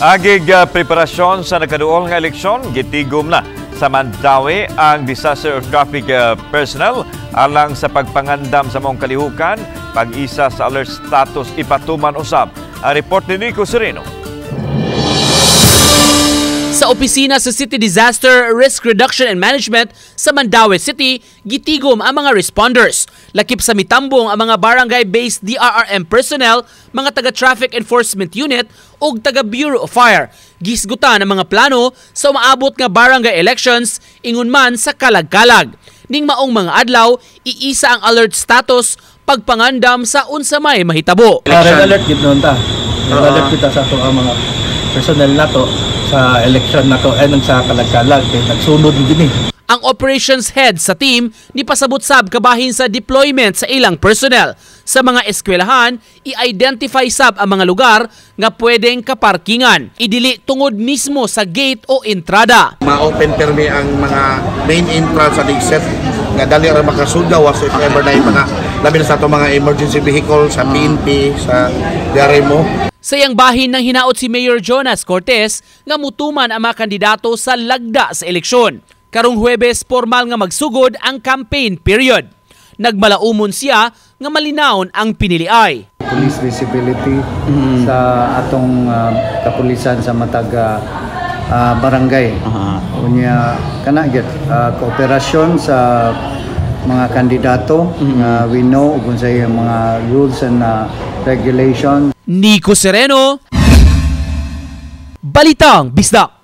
Agig preparasyon sa nakaduol nga eleksyon, gitigom na sa Mandaue ang disaster of traffic personnel alang sa pagpangandam sa maong kalihukan, pag-isa sa alert status ipatuman usab. Ang report ni Nico Sereno. Sa opisina sa City Disaster Risk Reduction and Management sa Mandaue City, gitigom ang mga responders. Lakip sa mitambong ang mga barangay-based DRRM personnel, mga taga-Traffic Enforcement Unit ug taga-Bureau of Fire. Gihisgutan ang mga plano sa umaabot nga barangay elections ingon man sa kalag-kalag. Ning maong mga adlaw, iisa ang alert status pagpangandam sa unsa may mahitabo. Red alert gid noon ta. Red alert kita sa ato ang mga personnel nato sa election nato ay nang sa kalagkalag kay nagsunod gini. Ang operations head sa team ni pasabot sab kabahin sa deployment sa ilang personnel. Sa mga eskwelahan, i-identify sab ang mga lugar nga pwedeng kaparkingan. Idili tungod mismo sa gate o entrada. Ma-open permi ang mga main entrance at exit nga dali ra makasud gawas if ever na yung mga labi na sa ato mga emergency vehicle sa PNP, sa DRMO. Sa iyang bahin nang hinaot si Mayor Jonas Cortez nga mutuman ang mga kandidato sa lagda sa eleksyon. Karong Huwebes, formal nga magsugod ang campaign period. Nagmalaumon siya nga malinawon ang piniliay. Police visibility sa atong kapulisan sa matag barangay. Unya kana gyud kooperasyon sa mga kandidato nga we know kung unsay mga rules and regulation. Nico Sereno, Balitang Bisdak.